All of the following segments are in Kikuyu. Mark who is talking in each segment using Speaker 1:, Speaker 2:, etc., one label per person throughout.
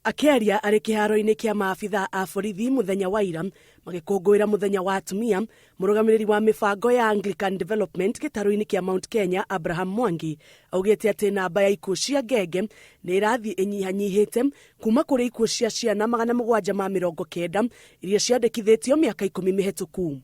Speaker 1: Akĩaria arĩ kĩharo-inĩ kĩa maabithaa a borithi mũthenya wa ira magĩkũngũĩra mũthenya wa atumia, mũrũgamĩrĩri wa mĩbango ya Anglican Development gĩtarũ-inĩ kĩa Mount Kenya Abraham Mwangi augĩte atĩ namba ya ikuũ cia ngenge nĩ ĩrathiĩ ĩnyihanyihĩte kuma kũrĩ ikuũ cia ciana 790 iria ciandĩkithĩtio mĩaka 10 mĩhetũku.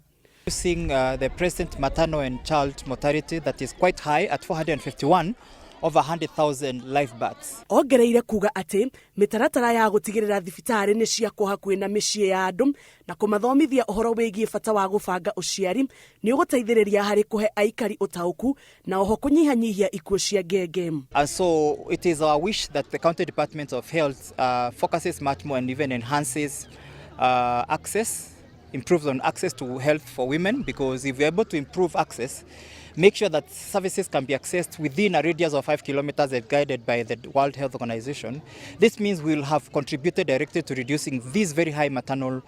Speaker 2: Seeing the present maternal and child mortality that is quite high at 451 over 100,000 live births.
Speaker 1: Ongereire kuga atĩ mĩtaratara ya gũtigĩrĩra thibitarĩ nĩ ciakwo hakuhĩ na mĩciĩ ya andũ na kũmathomithia ũhoro wĩgiĩ bata wa gũbanga ũciari nĩ ũgũteithĩrĩria harĩ kũhe aikari ũtaũku na oho kũnyihanyihia ikuũ cia ngenge.
Speaker 2: And so it is our wish that the County Department of Health focuses much more and even enhances access, improves on access to health for women, because if we're able to improve access, make sure that services can be accessed within a radius of 5 kilometers as guided by the World Health Organization. This means we'll have contributed directly to reducing these very high maternal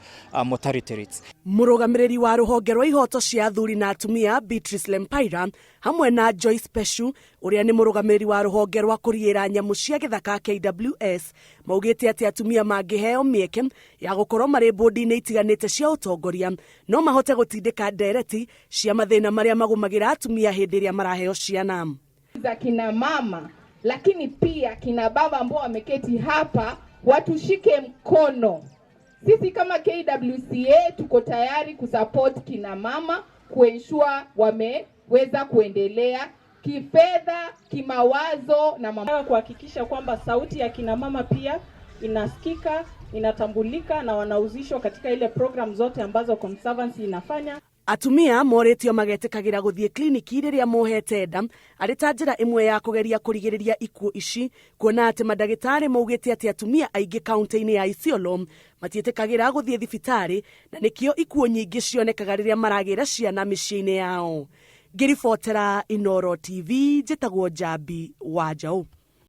Speaker 2: mortality rates.
Speaker 1: Mũrũgamĩrĩri wa rũhonge rwa ihoto cia athuri na atumia Beatrice Lempaira hamwe na Joyce Peshu ũrĩa nĩ mũrũgamĩrĩri wa rũhonge rwa kũriĩra nyamũ cia gĩthaka KWS maugĩte atĩ atumia mangĩheo mĩeke ya gũkorwo marĩ bũndi-inĩ itiganĩte cia ũtongoria no mahote gũtindĩka ndereti cia mathĩna marĩa magũmagĩra atumia hĩndĩ ĩrĩa maraheo ciana.
Speaker 3: Za kina mama, lakini pia kina baba ambao wameketi hapa watushike mkono. Sisi kama KWCA tuko tayari kusupport kina mama kuensure wameweza kuendelea kifedha, kimawazo na
Speaker 4: mama. Kuhakikisha kwamba sauti ya kina mama pia inasikika, inatambulika na wanahusishwa katika ile program zote ambazo Conservancy inafanya.
Speaker 1: Atumia morĩtio magetĩkagĩra gũthiĩ kliniki rĩrĩa mohete nda arĩ ta njĩra ĩmwe ya kũgeria kũrigĩrĩria ikuũ ici, kuona atĩ mandagĩtarĩ maugĩte atĩ atumia aingĩ kaunti-inĩ ya Isiolo matiĩtĩkagĩra gũthiĩ thibitarĩ na nĩkĩo ikuũ nyingĩ cionekaga rĩrĩa maragĩra ciana mĩciĩ-inĩ yao. Ngĩribotera Inooro TV, njĩtagwo Njambi wa Njaũ.